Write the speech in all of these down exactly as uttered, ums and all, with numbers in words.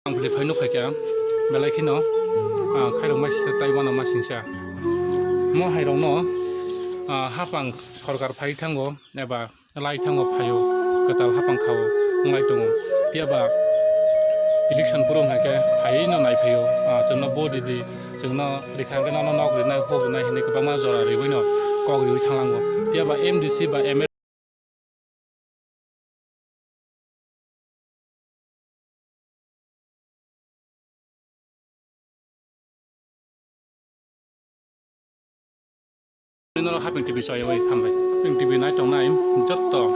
Ang bwlwi phai nuk phaikha, belai kheno, ah, khairok masingsa tei uanama singsa. Mo hairokno, ah, hapang sorkar phai thango eba lai thango phaio, kwtal hapang khao wnglai tongo. Phiya ba election phuru hwnkhe phaiwi no nai phaio, ah, chwngno vote ridi, chwngno rikha hwnkhe nono nok rinai, huk rinai hinwi kwbangma jora riwi no kok riwi thanglango. Phiya ba M D C ba M L A Norok Haping T V chayawai hambai. Haping T V nai tongnai jotto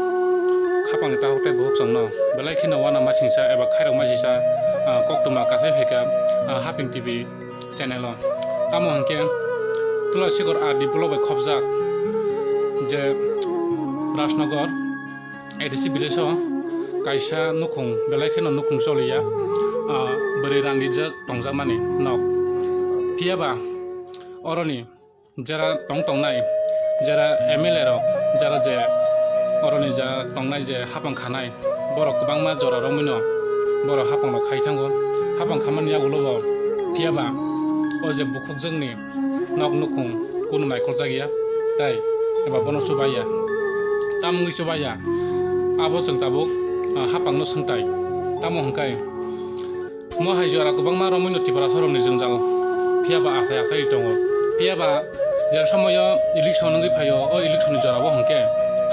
khapang ta hote buhuk chwngno belai kheno uanama singsa eba khairok masingsa, ah, koktwma kasai phaikha, ah, Haping T V channel o. Tamo hwnkhe Tulasikor R D block bai khopjak je Rajnagar A D C village o kaisa nukhung, belai kheno nukhung choliya, ah, bwrwi randijak tongjakmani nok. Phiya ba oroni jera tong tongnai, jera M L A rok, jera je oroni ja tongnai je hapang khanai, borok kwbangma jora romwino borok hapang rok khai thango. Hapang khamani yagulo bo phiya ba o je bukhukjwkni nok nukhung kunu naikoljakya, tai eba bono chubaiya, tamungwi chubaiya, abo chwng tabuk, ah, hapangno swngtai. Tamo hwnkhe mo hai jora kwbangma romwino Tiprasarokni jwngjal phiya ba achai achai tongo. Phiya ba je somoio election wngwi phaio, o election ni jorao hwnkhe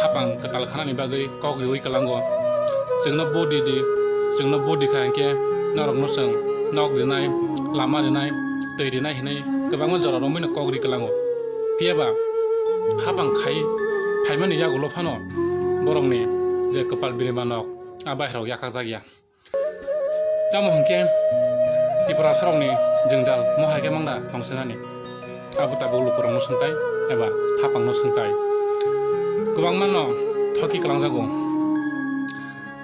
hapang kwtal khanani bagwi kok riwi kwlango. Chwngno vote ridi, chwngno vote rikha hinkhe norokno chwng nok rinai, lama rinai, twi rinai hinwi kwbangma jora romwino kok ri kwlango. Phiya ba hapang khai phaimani yagulo phano borokni je kwpal birima nok, a bahairok yakhakjakya. Tamo hwnkhe Tiprasarokni jwngjal mo hai khe mangda tongsinani. Abo tabuk lukurokno swngtai eba hapangno swngtai. Kwbangmano thoki kwlangjago.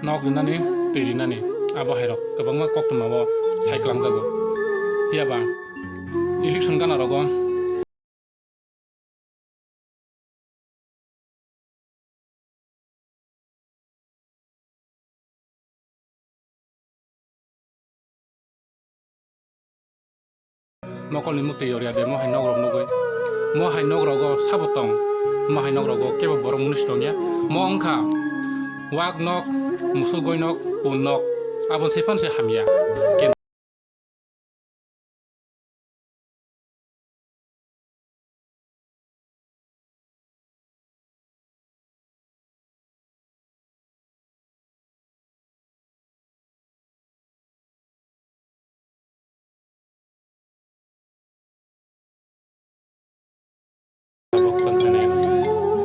Nok rinani, twi rinani, abo hairok kwbangma koktwmao sai kwlangjago. Phiya ba election gana rogo Mokolni mukti yoria de, mo hai nok rok nugwi. Mo hai nok rogo sabo tong. Mo hai nok rogo kebo borok munis tongya. Mo wngkha wak nok, musuk goi nok, pun nok. Abo se phan se hamya.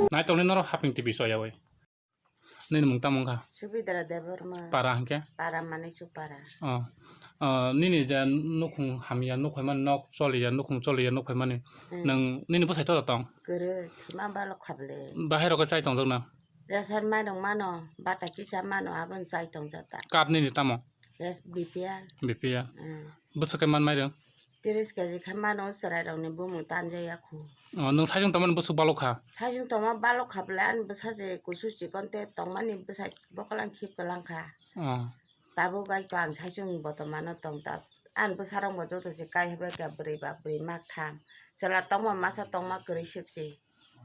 Nai tongni norok Haping T V soyawai. Nini mung tamo wngkha? Subidra Debbarma. Para hwnkhe? Para Manikchuk para. Oh. Oh, nini je nukhung hamya, nukhung mani nok choliya, nukhung choliya, nukhung mani. Hmm. Nwng nini bwsai tora tong? Kwrwi, thima balo khaple. Bahai rok chai tongjak na? Ration mairung mano, bata kisa mano, aboni chai tongjak ta. Card nini tamo? Res-, B P L. B P L. Hmm. Bwswk khe man mairung? Tiris K G khe mano, chwrairokni bumung tanjaya khu. Oh, nwng saichung tongmani bwswk balok kha? Saichung tongma balok kha bwle, ani bwsa je kusu chikon tei tongmani bwsai bokol ang khip kwlang kha. Oh. Tabuk ai to ang saichung botomano tong ta. Ani bwsarokbo joto se kai hebai kha, bwrwi ba bwrwi mak tham. Chwla tongma masa tongma kwrwi swk se.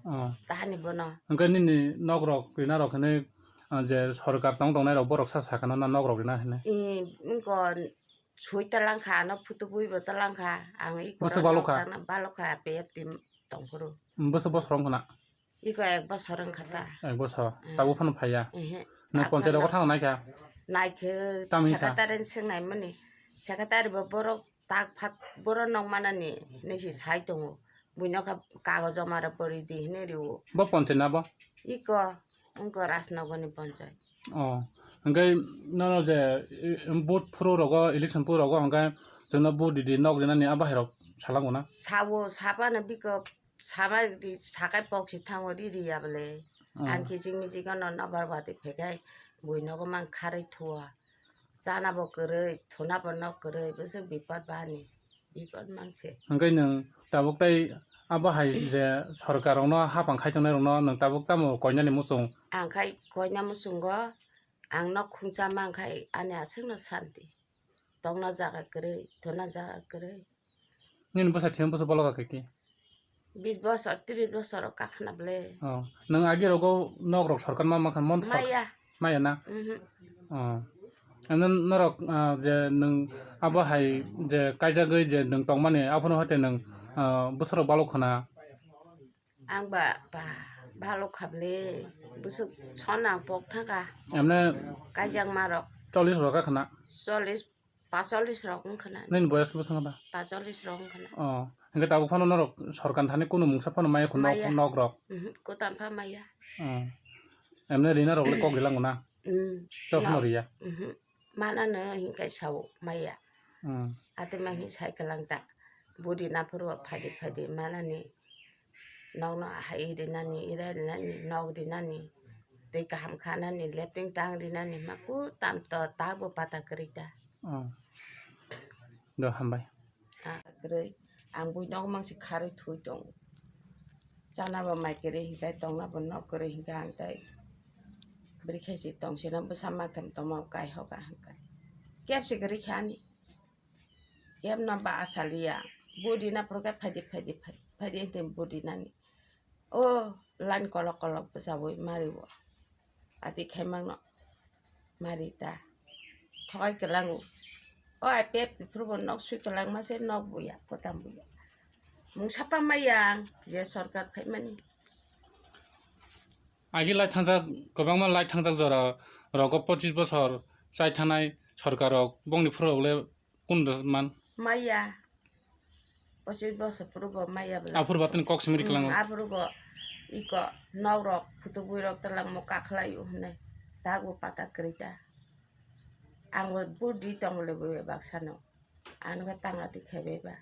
Oh. Tahani bono. Hwnkhe nini nok rok rina rok hinwi, ah, je sorkar tong tongnai rok borok sa sakha na nok rok rina hinwi? I, wngkha sui ta langkha, ano photo bui bo ta langkha. Ang iko bwswk balok kha? Tangna balok kha, P F T tong phuru. Bwswk bosor wngkha na? Iko ek bosor wngkha ta. Ek bosor. Mm. Tabuk phano phaiya? Ehe. Nwng tabuk ponchayat rogo phano thangna naikha? Naikhe. Tamni sa? Secretary ni swngnai mani. Secretary bo borok tak phat borok nok manani nisi sai tongo. Buino kha kagoz joma rok bwrwi di hinwi rio. Bo ponchayat na bo? Iko, wngkha Rajnagarni ponchayat. Oh, hwnkhe nono je, i, vote phuru rogo, election phuru rogo hwnkhe chwngno vote ridi, nok rinani a bahairok salango na? Sao, sabano biko, sabai di, sakai pok si thango ri riya bole. Oh. Ang kiching miching no nobar bati phekai, buinogo mang kharwi thua. Chana bo kwrwi, thuna bo nok kwrwi, bwswk bipot bani, bipot mangse. Hwnkhe nwng tabuk tai abo hai je sorkar rokno hapang khai tongnai rokno nwng tabuk tamo koinani muchung? Ang khai koina muchungo, ang nok khungcha mang khai ani aswkno santi. tongna jaga kwrwi, thwna jaga kwrwi. Nini bwsa thiyam bwsa bolok kha khe? Bis bosor, tris bosor o kakhna ble. Oh, nwng agi rogo nok rok sorkar ma makha mon sor-, maya. Maya na? Mhm. Oh. Ano norok, ah, je nwng abo hai je kaijagwi je nwng tongmani aphano hote nwng, ah, bwsarok balok khna? Ang ba, ba, balok kha ble, bwswk son ang pok thangkha. Emne kaijakma rok. Chollish rok khna? Chollish, pacholish rok wng khna. Nini boyas bwswk ba? Pacholish rok wng khna. Oh, hingke tabuk phano norok sorkar thani kunu mungsa phano maya khun nok, maya. Nok rok? Mhm, kutam pha maya. Oh. Emne rina rok le kok rilang na? Mm. Tok no riya. Mhm. Mana no hingkai sao maya. Mm. Ate ma hi sai kalang ta. Budi na phuru phaidi phaidi mana ni. Nok no hai rinani, ira rinani, nok rinani. Tei kaham khanani, lepting tang rinani. Ma kutam to tak bo pata kwrwi ta. Mm. Do hambai. Ah, kwrwi. Ang bui nok mangsi kharwi thui tong. Chana bo mai kwrwi hingkai tongna bo nok kwrwi hingkai ang tai. Bwrwi khe si tong sino bwsa maktham tongma kai hoka hingkai. Kep si kwrwi kha ani. Kep no ba asaliya. Budi na phuru khe phaidi phaidi phai-, phaidi hinte budi nani. O line kolok kolok bwsa bui mari bo. Ati khaimang no. Mari ta. Thokai kwlango. O I P F ni phuru bo nok sui kwlangma se nok buya, kotam buya. Mung sapang maya ang je sorkar phaimani. Agi lai thangjak, kwbangma lai thangjak jora rogo pochis bosor chai thanai sorkar rok bongni phuru rok le kun man? Maya. Pochis bosor phuru bo maya bwla. Aphuru bo tini kok simi riklango. Hmm, aphuru bo iko nok rok, phutu bui rok twlangmo kakhlai o hwnwi. Tabuk pata kwrwi ta. Ang bo budi tong le bui baksa no. Ano khe tanga ti khe bai ba.